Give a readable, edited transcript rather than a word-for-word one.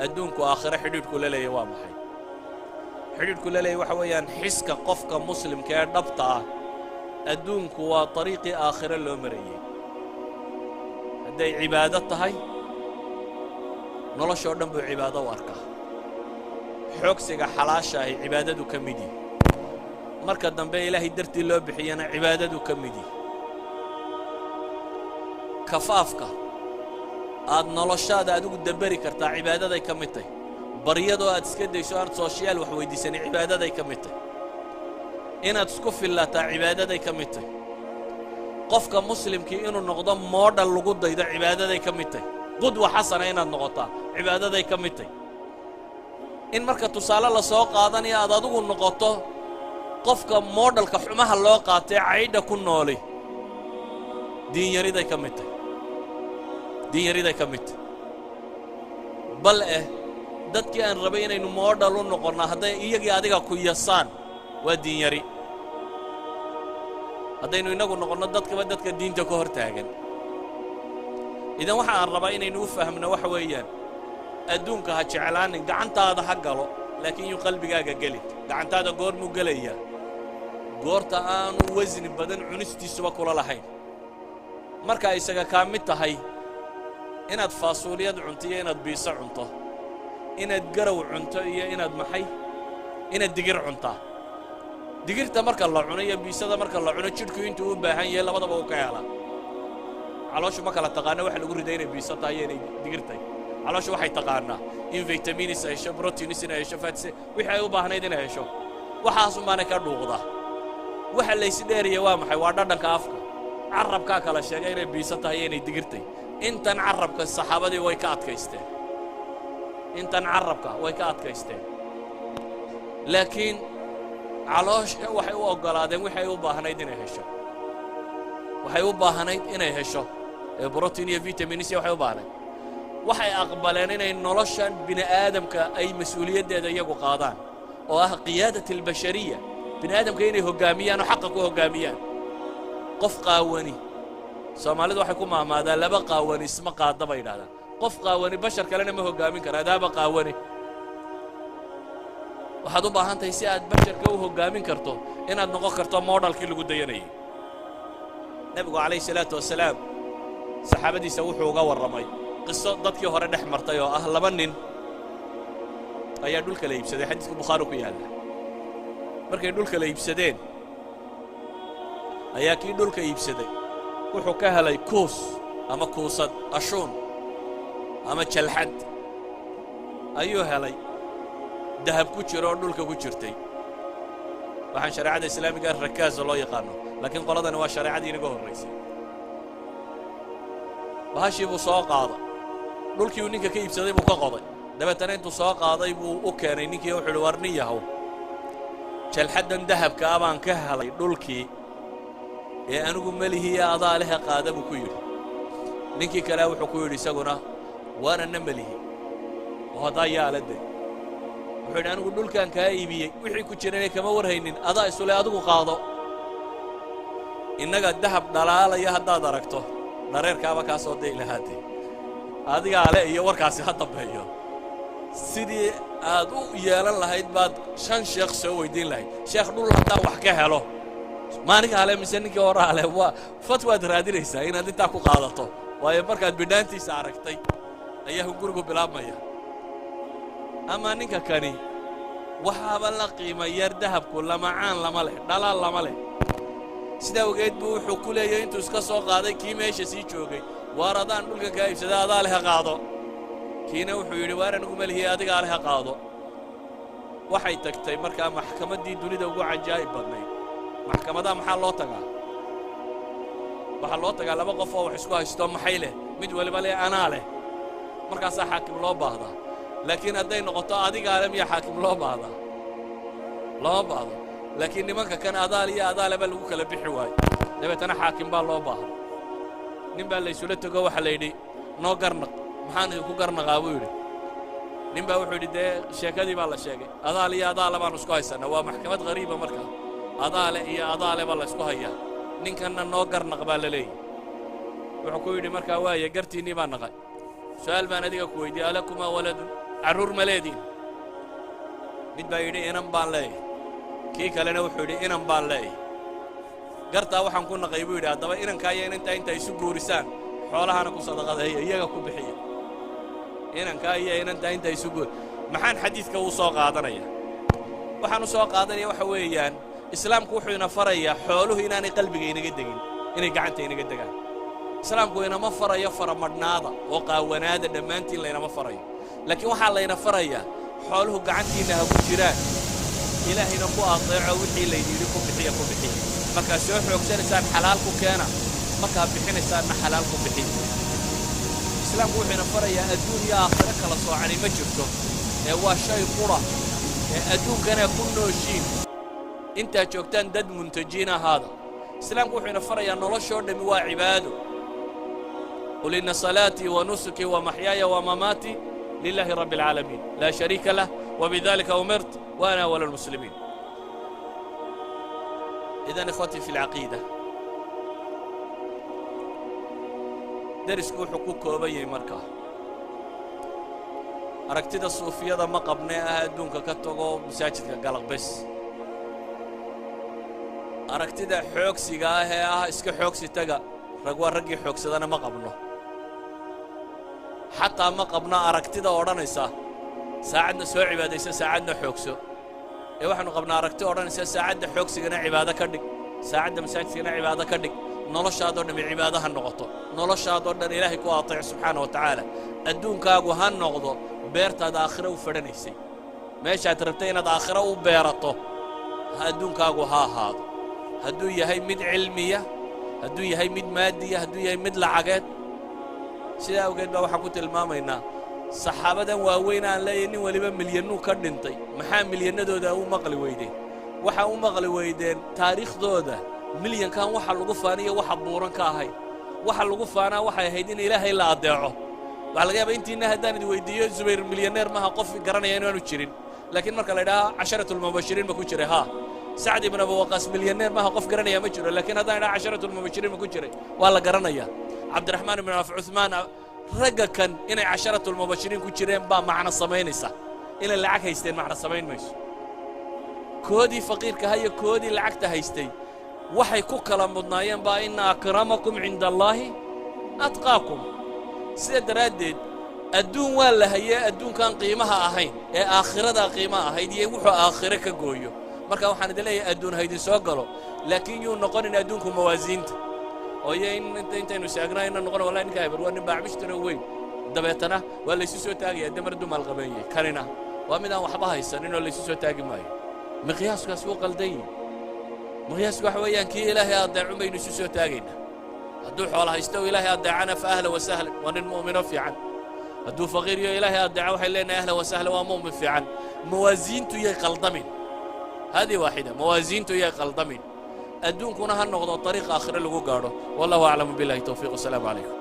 Adduunku aakhiro xidhiidhku la leeyahy waa maxay? Xidhiidhku la leeyahy waxa weeyaan xiska qofka muslimka ee dhabta ah, adduunku waa dariiqii aakhiro loo marayey. Hadday cibaado tahay, noloshoo dhan buu cibaado u arkaa. Xoogsiga xalaasha ahi cibaadadu ka mid yihi. Marka dambe Ilaahay dartii loo bixiyana cibaadadu ka mid yihi. Kafaafka aad noloshaada adigu daberi kartaa cibaadaday ka mid tahy. Baryadoo aad iska dayso, aad social wax weyddiisanay, cibaadaday ka mid tahy. Inaad isku fillaataa cibaadaday ka mid tahy. Qofka muslimkii inuu noqdo model lagu daydo cibaadaday ka mid tahy. Qudwa xasana inaad noqotaa cibaadaday ka mid tahy. In marka tusaale la soo qaadanayo aad adigu noqoto qofka modelka xumaha loo qaatee caydha ku nooli, diinyariday ka mid tahy, diinyariday ka mid tahy. Bal eh dadkii aan rabay inaynu model u noqonnaa hadday iyagii adiga ku yasaan, waa diinyari. Haddaynu innagu noqonno dadkaba dadka diinta ka hor taagan. Idan waxa aan rabaa inaynu u fahmno waxa weeyaan, adduunka ha jeclaanin, gacantaada ha galo, laakiin yuu qalbigaaga gelin. Gacantaada goormuu gelayaa? Goorta aanu wasni badan cunistiisuba kula lahayn. Marka isaga kaa mid tahay inaad faasuuliyad cunto iyo inaad biiso cunto, inaad garow cunto iyo inaad maxay, inaad digir cuntaa, digirta marka la cuno iyo biisada marka la cuno, jidhku intuu u baahan yahay labadaba uu ka helaa. Calooshu ma kala taqaano waxa lagu riday inay biiso tahay iyo inay digir tahay. Calooshu waxay taqaanaa in vitamins ay hesho, proteins inay hesho, fats, wixii ay u baahnayd inay hesho. Waxaasun baanay ka dhuuqdaa. Waxa laysdheeraya waa maxay? Waa dhadhanka afka. Carabkaa kala sheegay inay biiso tahay iyo inay digirtay. Intan carabka saxaabadii way ka adkaysteen, intan carabka way ka adkaysteen, laakiin caloosha waxay u oggolaadeen wixii ay u baahnayd inay hesho, waxay u baahnayd inay hesho ee protein iyo vitamins waxay u baahnayd. Waxay aqbaleen inay noloshan bini aadamka ay mas-uuliyaddeeda iyagu qaadaan, oo ah qiyaadat albashariya, bini aadamka inay hoggaamiyaan oo xaqa ku hoggaamiyaan. Qof qaawani, Soomaalidu waxay ku maahmaadaan, "Laba qaawani isma qaadda," bay yidhahdaan. Qof qaawani bashar kalena ma hoggaamin kara. Adaaba qaawani, waxaad u baahan tahay si aad basharka u hoggaamin karto inaad noqon karto modelkii lagu dayanayay. Nebigu calayhi salaatu wasalaam saxaabadiisa wuxuu uga warramay qiso dadkii hore dhex martay, oo ah laba nin ayaa dhulka la iibsaday. Xadiiska Bukhaari ku yaalla. Markay dhulka la iibsadeen ayaa kii dhulka iibsaday wuxuu ka helay kuus ama kuusad, ashuun ama jalxad ayuu helay dahab ku jiro oo dhulka ku jirtay. Waxaan shareecada islaamiga rakaasa loo yaqaano, laakiin qoladani waa shareecadii inaga horraysay. Bahashii buu soo qaaday, dhulkii uu ninka ka iibsaday buu ka qoday. Dabeetana intuu soo qaaday buu u keenay ninkii. Wuxuu uhi, "War nin yahow, jalxaddan dahabka ah baan ka helay dhulkii ee anigu melihiiya, adaa lehe qaada," buu ku yidhi. Ninkii kale wuxuu ku yidhi isaguna, "Waanana melihi oo haddaa yaala de." Wuxuu yidhi, "Anigu dhulkan kaa iibiyey, wixii ku jirana kama warhaynin, adaa isule, adigu qaado." Innaga dahab dhalaalaya haddaad aragto, dhareerkaaba kaa soo day lahaadee, adigaa le iyo warkaasi ha dambeeyo. Sidii aad u yeelan lahayd baad shan sheekh soo weydiin lahayd. "Sheekh, dhul haddaan wax ka helo, maanigaa le mise ninkii horaa le?" Waa fatwaad raadinaysaa inaad intaa ku qaadato, waayo markaad bidhaantiisa aragtay ayaa hungurigu bilaabmaya. Ama ninka kani waxaaba la qiima yar dahabku, lamacaan lama leh, dhalaal lama leh. Sidaa ogeed buu wuxuu ku leeyahay intuu iska soo qaaday kii meesha sii joogay, "Waar adaan dhulkan kaa iibsada, adaa leh, ha qaado." Kiina wuxuu yidhi, "Waar anigu melihiye, adigaa leh, ha qaado." Waxay tagtay markaa maxkamaddii dunida ugu cajaa'ib badnayd. Maxkamadaha maxaa loo tagaa? Waxaa loo tagaa laba qof oo wax isku haysto, maxay leh, mid waliba leh anaa leh, markaasaa xaakim loo baahdaa. Laakiin hadday noqoto adigaa le, miya xaakim loo baahdaa? Looma baahdo. Laakiin nimanka kan adaal iyo adaale baa lagu kala bixi waayo. Dabeetana xaakim baa loo baahda. Nin baa laysula tego, waxaa la yidhi, "Noo garnaq." "Maxaan idinku garnaqaa?" buu yidhi. Nin baa wuxuu yidhi, dee sheekadii baa la sheegay, adaal iyo adaale baanu isku haysannaa. Waa maxkamad khariiba markaa, adaale iyo adaale baa la ysku hayaa, ninkanna noo garnaq baa la leeyahy. Wuxuu ku yidhi markaa, "Waaya, gartiinnii baa naqay, su'aal baan adiga ku weydiiyey. Alakumaa waladun?" Carruur ma leediin? Mid baa yidhi, "Inan baan leeyahy." Kii kalena wuxuu yidhi, "Inan baan leeyahy." "Gartaa waxaan ku naqay," buu yidhi. "Haddaba inankaa iyo inantaa intaa isu guurisaan, xoolahana ku sadaqadeeya, iyaga ku bixiya." Inankaa iyo inantaa intaa isu guur. Maxaan xadiidka u soo qaadanaya? Waxaan u soo qaadanaya waxa weeyaan, Islaamku wuxuu ina farayaa xooluhu inaanay qalbiga inaga degin, inay gacanta inaga degaan. Islaamku inama farayo faramadhnaada oo qaawanaada dhammaantiin laynama farayo, laakiin waxaa layna farayaa xooluhu gacantiinna ha ku jiraan, Ilaahayna ku adeeco. Wixii laydin yidhi ku bixiya, ku bixiya. Markaad soo xoogsanaysaan, xalaal ku keena. Markaad bixinaysaanna, xalaal ku bixiya. Islaamku wuxuu ina farayaa adduun iyo aakhiro kala soocani ma jirto, ee waa shay qura ee adduunkana ku nooshiin. Intaad joogtaan, dad muntajiin ahaada. Islaamku wuxuu ina farayaa noloshoo dhammi waa cibaado. قل إن صلاتي ونسكي ومحياي ومماتي لله رب العالمين لا شريك له وبذلك أمرت وأنا أول المسلمين. إذن إخوتي في العقيدة، derisku wuxuu ku kooban yahay markaa aragtida suufiyada ma qabnee ah adduunka ka tago, masaajidka galaq bes. Aragtida xoogsiga ah ee ah iska xoogsi taga, rag waa raggii xoogsadana, ma qabno. Xataa ma qabno aragtida odhanaysa saacadna soo cibaadayso, saacadna xoogso. Ee waxaanu qabnaa aragti odhanaysa saacadda xoogsigana cibaado ka dhig, saacadda masaajidkana cibaado ka dhig. Noloshaadoo dhammi cibaado ha noqoto. Noloshaadoo dhan Ilaahay ku ateec subxaana wa tacaala. Adduunkaagu ha noqdo beertaad aakhiro u fadhanaysay, meeshaad rabtay inaad aakhiro u beerato ha adduunkaagu ha ahaado. Hadduu yahay mid cilmiya, hadduu yahay mid maadiya, hadduu yahay mid lacageed. Sidaa awgeed baa waxaan ku tilmaamaynaa saxaabadan waaweyn aan leeyahy nin waliba milyanuu ka dhintay. Maxaa milyanadooda u maqli weydeen? Waxaa u maqli weydeen taariikhdooda milyankan waxa lagu faaniyo waxa buuran ka ahayd. Waxa lagu faanaa waxay ahayd in Ilaahay la addeeco. Waxaa laga yaabaa intiinna haddaan idi weydiiyo Zubayr milyaneer maha, qof garanaya inaanu jirin. Laakiin marka la idhaha casharatulmubashiriin ma ku jiray, haa. Sacd ibn Abu Waqaas milyaneer maha, qof garanaya ma jiro. Laakiin haddaan idhaha casharatulmubashiriin ma ku jiray, waa la garanaya. Cabdiraxmaan ibn Cawf, Cuثmaan, ragga kan inay casharatulmubashiriin ku jireen baa macno samaynaysa. Inay lacag haysteen macno samayn mayso. Koodii faqiirka hayo, koodii lacagta haystay, waxay ku kala mudnaayeen baa إن أكرمكم عند الله أتقاكم. Sida daraaddeed adduun waa la hayee, adduunkaan qiimaha ahayn ee aakhiradaa qiimaha ahayd iyo wuxuu aakhiro ka gooyo. Marka waxaan idin leeyahay, adduun haydin soo galo, laakiin yuu noqonin adduunku mawaasiinta oo iyo in intaynu isaagnaa ina noqon, "Wallahi ninka hebel waa nin baacmishtiro weyn." Dabeetana waa laysu soo taagaya demar dumaal qabeeyey. Kanina waa mid aan waxba haysanin oo laysu soo taagi maayo. Miqyaaskaas wuu qaldan yihi. Miqyaasku waxa weeyaan kii Ilaahay addeecun baynu isu soo taagaynaa. Hadduu xoola haysto oo Ilaahay addeecana, فأهلا وسهلا, waa nin mu'mino fiican. Hadduu faqiiriyo Ilaahay addeeco, waxay leenahay أهلا وسهلا, waa mu'min fiican. Mawaasiintu yay qaldamin. هذه واحدة. Mawaasiintu yay qaldamin. Adduunkuna ha noqdo dariiq aakhire lagu gaadho. والله أعلم, بالله التوفيق, والسلام عليكم.